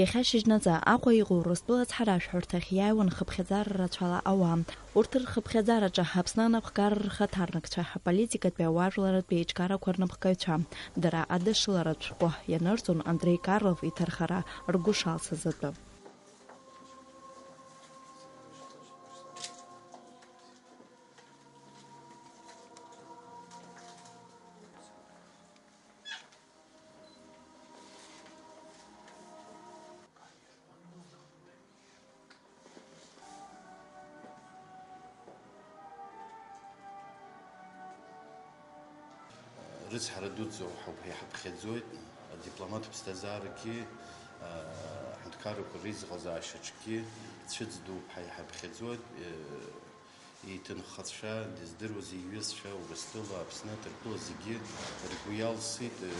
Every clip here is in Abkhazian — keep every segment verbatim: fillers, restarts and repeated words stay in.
Иахьа шьыжьнаҵы Аҟәа иҟоу Урыстәыла ацҳаражәҳәарҭахь иааиуан хыԥхьаӡара рацәала ауаа. Урҭ рхыԥхьаӡараҿы Аԥсны анапхгара рхаҭарнакцәа, аполитикатәи ауаажәларратәи еиҿкаарақәа рнапхгаҩцәа, дара адашшыларатә шәҟәы ианырҵон Андреи Карлов иҭархара ргәы шалсыз атәы. Рыцҳара дуӡӡоуп ҳәа иҳаԥхьаӡоит, адипломат ԥсҭазаарагьы, аҳәынҭқаррақәа реизыҟазаашьаҿгьы цәыӡ дууп ҳәа иҳаԥхьаӡоит. Иҭынхацәа, дыздыруаз иҩызцәа, Урыстәыла, Аԥсны, Ҭырқәтәыла зегьы ргәы иалсит, э,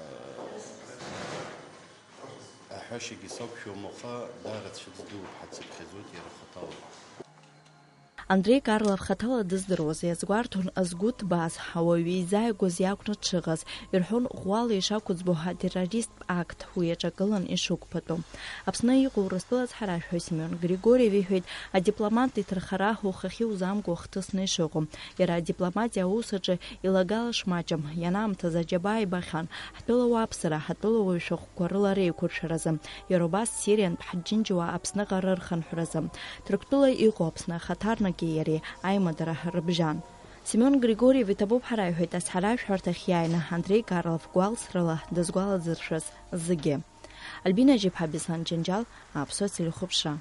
э, аҳәашьагьы сақәшәом, аха даара цәыӡ дууп ҳәа дсыԥхьаӡоит иара хаҭала. Андреи Карлов хаҭала дыздыруаз иазгәарҭон згәы ҭбааз, ауаҩы изааигәаз иакәны дшыҟаз, ирҳәон ӷәӷәала ишақәыӡбо атеррористтә акт, уи аҿагылан ишықәԥатәу. Аԥсны иҟоу Урыстәыла ацҳаражәҳәаҩ Семион Григорьев иҳәеит, адипломат иҭархара ухахьы узаамго ахҭысны ишыҟоу. Иара адипломатиа аус аҿы илагала шмаҷым, ианаамҭаз аџьабаа ибахьан, ҳтәыла уааԥсыра, ҳатәыла уаҩ шәҟәқәа рыла реиқәыршәаразы, иара убас Сириантә ҳџьынџьуаа Аԥсныҟа рырхынҳәразы. Ҭырқәтәыла иҟоу Аԥсны ахаҭарнаки иареи аимадара рыбжьан. Семион Григорьев иҭабуп ҳара, иҳәеит, ацҳаражәҳәарҭахь иааины Андреи Карлов гәалсрала дызгәаладыршәаз зегьы. Альбина Џьиԥҳа, Беслан Џьанџьал, Аԥсуа телехәаԥшра.